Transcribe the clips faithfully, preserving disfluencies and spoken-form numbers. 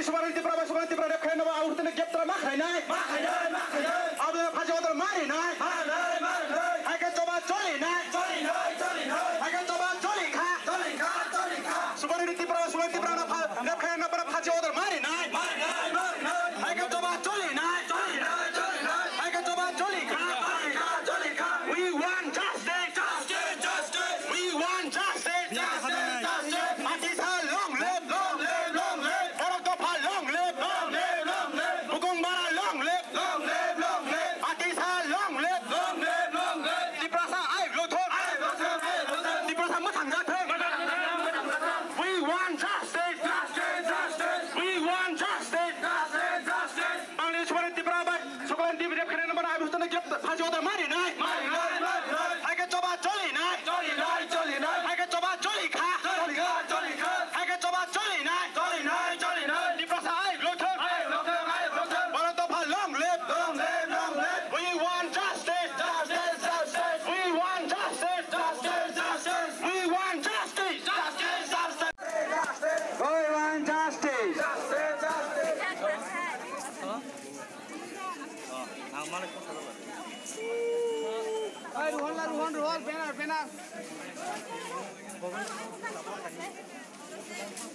Subaru Tipra bai Subaru Tipra rep khaina ba auto ne gap tra ma khainai. Ma khainai, ma khainai. Abo phaji odor mari nai. Ma nai, ma nai. Hai khe choba choli nai. Choli nai, choli nai. Hai khe choba choli kha. Choli kha, choli kha. Subaru Tipra bai Subaru Tipra na pha-, rep khaina ba phaji odor mari nai. Ma nai, ma nai. Hai khe choba choli nai. Choli nai, choli nai. Hai khe choba choli kha. Choli kha, choli kha. We want justice. Justice, justice. We want justice. Justice, justice. Pakistan long live. Long live, long live. Borok Dopha long live. Long live, long live. Bukung Bara long live. Long live, long live. Pakistan long live. Long live, long live. Tiprasa ai lothok. Ai lothok, ai lothok. Tiprasa mwthang jathok. Mwthang jathok, mwthang jathok. We want justice. Justice, justice. We want justice. Justice, justice. Bangladesh Subaru Tipra bai Subaru Tipra rep khaina number ai bustano gap phaji odor mari nai. Mari nai, mari nai. Hai khe choba choli nai. Choli nai, choli nai. Hai khe choba choli kha. Choli kha, choli kha. Hai khe choba choli nai. Choli nai, choli nai. Tiprasa ai lothok. Ai lothok, ai lothok. Borok Dopha long live. Long live, long live. We want justice. Justice, justice. We want justice. Justice, justice. We want justice. Justice, justice. We want justice. Justice, justice. Hey, Rohan, Rohan, Rohan, banner, banner.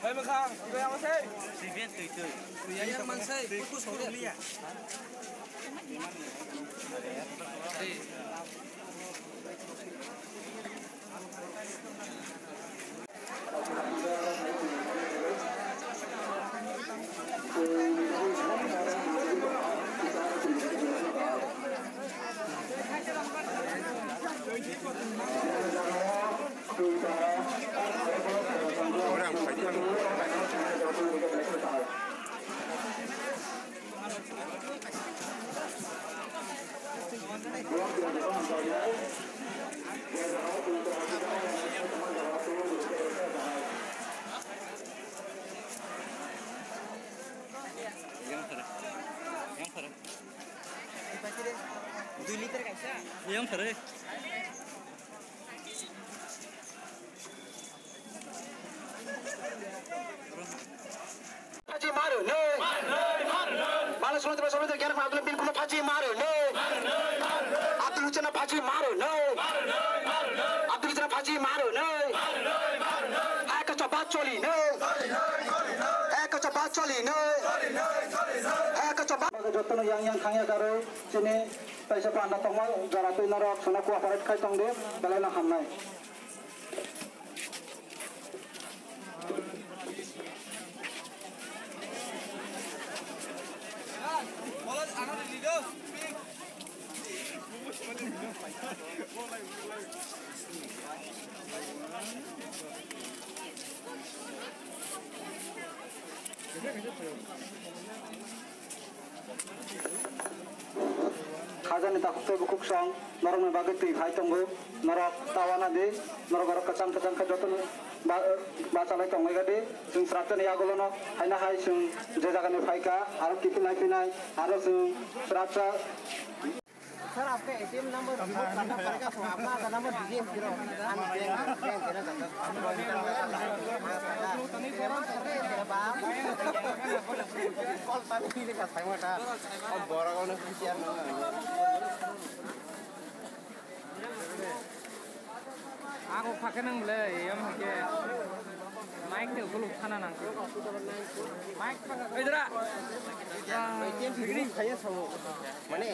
Hey, Makhang, twi yang masai. Twi, twi, twi. Twi yang masai, fokus ko liya. Yang sir. Yang sir. Dui liter kaisa. Yang sir. Phaji maro no. Bala Sumitra Sumitra Gyana Abdul Bin Kuno phaji maro no. Abdul Hussein phaji maro no. Abdul Hussein phaji maro no. Hai ka choba choli no. Hai ka choba choli no. Hai ka choba. Jotono yang yang thangya karo chini taisa panda tongma jora twi norok sona kuwa paret khai tongde belai no hamnai. Khajani takhuk tei bukhuk song norokni bagwi twi phai tongo, norok ta wana di, norok oro kwchang kwchang khe jotono ba-, bachalai tonglaika di, chwng chwraktani yagulono haino hai chwng je jagani phaikha, aro kiphilnai phinai, aro chwng chwraksa. Sir, आपका ATM number remove करना पड़ेगा, तो आपका आधार नंबर दीजिए, फिर हम bank, bank देना चाहता हूँ। कॉल पानी पीने का टाइम था। अब बोरा कौन है, PCR number. Ako phakhe nang le, yam ke. Mic te ukuluk khana nang. Mic phakhe. Oi, dara. Mane,